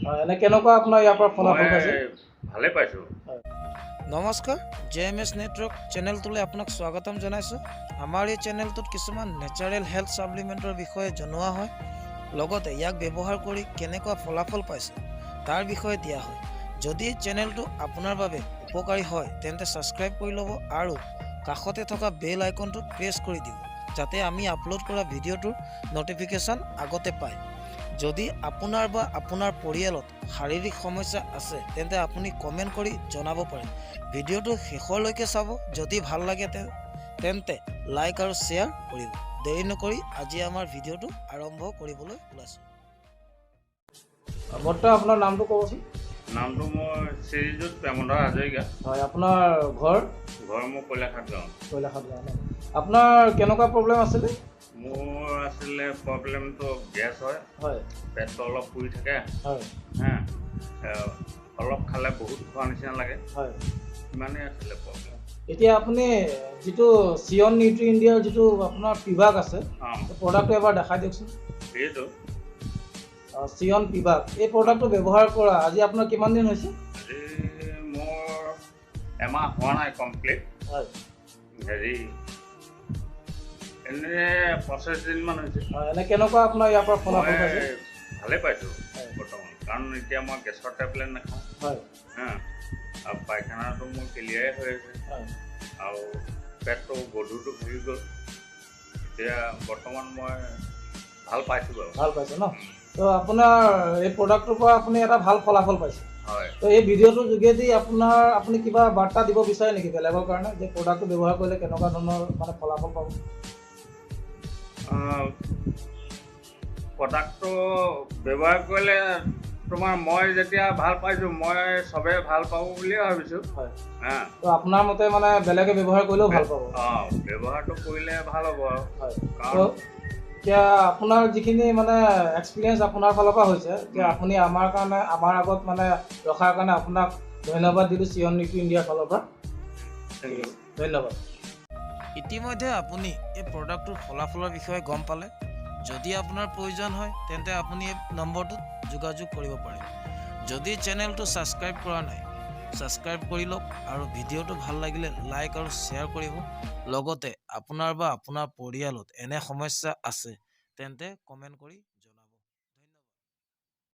হয়, এনে কেনেকুৱা আপোনাৰ ইয়াৰ পৰা ফলাফল মই পাইছে? ভালে পাইছোঁ। নমস্কাৰ, জে এম এছ নেটৱৰ্ক চেনেলটোলৈ আপোনাক স্বাগতম জনাইছোঁ। আমাৰ এই চেনেলটোত কিছুমান নেচাৰেল হেল্থ ছাপ্লিমেণ্টৰ বিষয়ে জনোৱা হয়, লগতে ইয়াক ব্যৱহাৰ কৰি কেনেকুৱা ফলাফল পাইছে তাৰ বিষয়ে দিয়া হয়। যদি এই চেনেলটো আপোনাৰ বাবে উপকাৰী হয়, তেন্তে ছাবস্ক্ৰাইব কৰি ল'ব আৰু কাষতে থকা বেল আইকনটো প্ৰেছ কৰি দিব, যাতে আমি আপলোড কৰা ভিডিঅ'টোৰ ন'টিফিকেশ্যন আগতে পায়। যদি আপোনাৰ বা আপোনাৰ পৰিয়ালত শাৰীৰিক সমস্যা আছে, তেন্তে আপুনি কমেণ্ট কৰি জনাব পাৰে। ভিডিঅ'টো শেষলৈকে চাব। যদি ভাল লাগে তেন্তে লাইক আৰু শ্বেয়াৰ কৰিব। দেৰি নকৰি আজি আমাৰ ভিডিঅ'টো আৰম্ভ কৰিবলৈ ওলাইছোঁ। বৰ্তা, আপোনাৰ নামটো ক'বচোন। নামটো মোৰ শ্ৰীযুত প্ৰেমধৰ হাজৰিকা। হয়, আপোনাৰ ঘৰ? ঘৰ মোৰ কৈলাশাত গাঁও। কৈলাশাত গাঁও ন? আপোনাৰ কেনেকুৱা প্ৰব্লেম আছিলে? মোৰ আছিলে প্ৰব্লেমটো গেছ হয়। পেটটো অলপ পুৰি থাকে। হা, অলপ খালে বহুত খোৱা নিচিনা লাগে। ইমানেই আছিলে প্ৰব্লেম। এতিয়া আপুনি যিটো চিয়ন নিউট্ৰি ইণ্ডিয়াৰ যিটো আপোনাৰ পিভাক আছে, প্ৰডাক্টটো এবাৰ দেখাই দিয়কচোন। সেইটো। চিয়ন পিভাক, এই প্ৰডাক্টটো ব্যৱহাৰ কৰা আজি আপোনাৰ কিমান দিন হৈছে? আজি মোৰ এমাহ হোৱা নাই কমপ্লিট। হেৰি, এনে 25 দিনমান হৈছে। হয়, এনে কেনেকুৱা আপোনাৰ ইয়াৰ পৰা ফলাফল মই পাইছে? ভালে পাইছোঁ বৰ্তমান, কাৰণ এতিয়া মই গেছৰ টেবলেট নাখাওঁ। হা, আৰু পায়খানাটো মোৰ ক্লিয়াৰে হৈ আছে। আৰু পেটটো গধুৰটো ভাগি গ'ল। এতিয়া বৰ্তমান মই ভাল পাইছোঁ বাৰু। ভাল পাইছে ন? তো আপোনাৰ এই প্ৰডাক্টটোৰ পৰা আপুনি এটা ভাল ফলাফল পাইছে? হয়। তো এই ভিডিঅ'টোৰ যোগেদি আপুনি কিবা বাৰ্তা দিব বিচাৰে নেকি বেলেগৰ কাৰণে, যে প্ৰডাক্টটো ব্যৱহাৰ কৰিলে কেনেকুৱা ধৰণৰ মানে ফলাফল পাব? প্ৰডাক্টটো ব্যৱহাৰ কৰিলে তোমাৰ মই যেতিয়া ভাল পাইছোঁ, মই চবে ভাল পাব বুলিয়ে ভাবিছোঁ। হা। তো আপোনাৰ মতে মানে বেলেগে ব্যৱহাৰ কৰিলেও ভাল পাব? অঁ, ব্যৱহাৰটো কৰিলে ভাল হ'ব আৰু। কাৰণ তো এতিয়া আপোনাৰ যিখিনি মানে এক্সপিৰিয়েঞ্চ আপোনাৰ ফালৰ পৰা হৈছে, এতিয়া আপুনি আমাৰ কাৰণে, আমাৰ আগত মানে ৰখাৰ কাৰণে আপোনাক ধন্যবাদ দিলোঁ চিয়ন নিউট্ৰি ইণ্ডিয়াৰ ফালৰ পৰা। Thank U. ধন্যবাদ। ইতিমধ্যে আপুনি এই প্ৰডাক্টটোৰ ফলাফলৰ বিষয়ে গম পালে। যদি আপোনাৰ প্ৰয়োজন হয়, তেন্তে আপুনি এই নম্বৰটোত যোগাযোগ কৰিব পাৰে। যদি চেনেলটো ছাবস্ক্ৰাইব কৰা নাই, ছাবস্ক্ৰাইব কৰি লওক আৰু ভিডিঅ'টো ভাল লাগিলে লাইক আৰু শ্বেয়াৰ কৰিব। লগতে আপোনাৰ বা আপোনাৰ পৰিয়ালত এনে সমস্যা আছে, তেন্তে কমেণ্ট কৰি